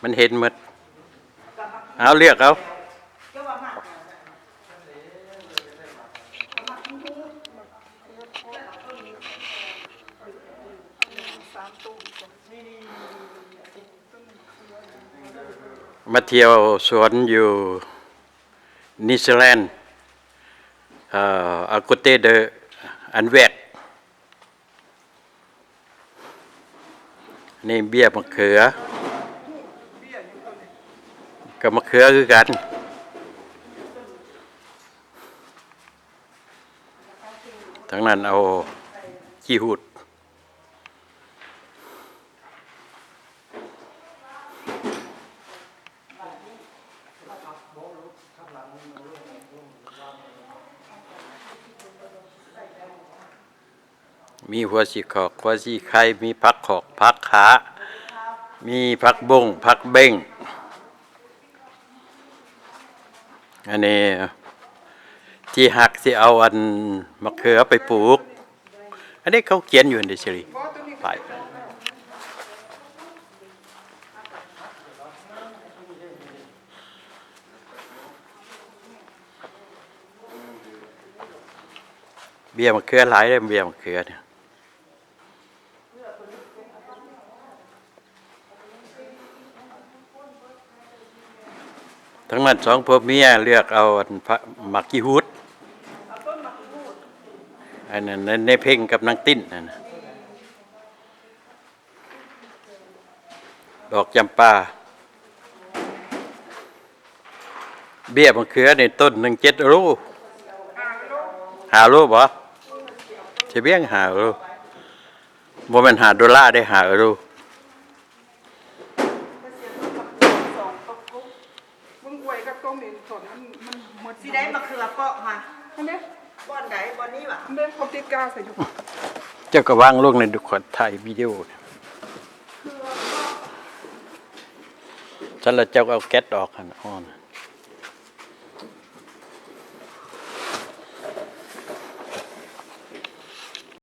ມັນເຫັນໝົດ. ເອົາ ເລືອກເອົາ. ມາທ່ຽວສວນຢູ່ນິວຊີແລນ ເອີ ອາກູເຕເດີ ແອນແວັດ. ນີ້ເບ້ຍມະເຂືອ ກໍມະເຂືອຄືກັນ. ທາງນັ້ນເອົາຂີ້ຫູດ. ມີຫົວສີຂອກ ຫົວສີໄຄ, ມີຜັກຂອກ ຜັກຂາ, ມີຜັກບົ້ງ ຜັກເບັ້ງ. ອັນນີ້ທີ່ຮັກຊິເອົາອັນມະເຂືອໄປປູກ. ອັນນີ້ເຂົາຂຽນຢູ່ຫັ້ນເດ ຊິລິ ປ້າຍ. ເບ້ຍມະເຂືອຫຼາຍເດ້ ເບ້ຍມະເຂືອນີ້. ທາງນັ້ນສອງຜົວເມຍເລືອກເອົາອັນ ໝາກຂີ້ຫູດ ອັນນັ້ນ ໃນເພັງກັບນາງຕິ້ນນັ້ນນະ. ດອກຈຳປາ. ເບ້ຍມະເຂືອນີ້ຕົ້ນໜຶ່ງເຈັດໂລ ຫ້າໂລບໍ? ຊິບຽງຫ້າໂລ ບໍ່ແມ່ນຫ້າໂດລາເດ້ ຫ້າໂລ. ເບິ່ງອວຍກັບຕົງນີ້ ຖອນມັນ ມັນໝົດ ຊິໄດ້ມະເຂືອເປາະຫວາ? ອັນເດ້ ບ່ອນໃດ? ບ່ອນນີ້ຫວາ? ອັນເດ້ ເຂົາຕິດກາໃສ່ຢູ່. ເຈົ້າກໍວາງລົງໃນດູ ຂ້ອຍຖ່າຍວິດີໂອ. ຊັ້ນລະເຈົ້າກໍເອົາແກັດອອກຫັ້ນ ອ່ອນ.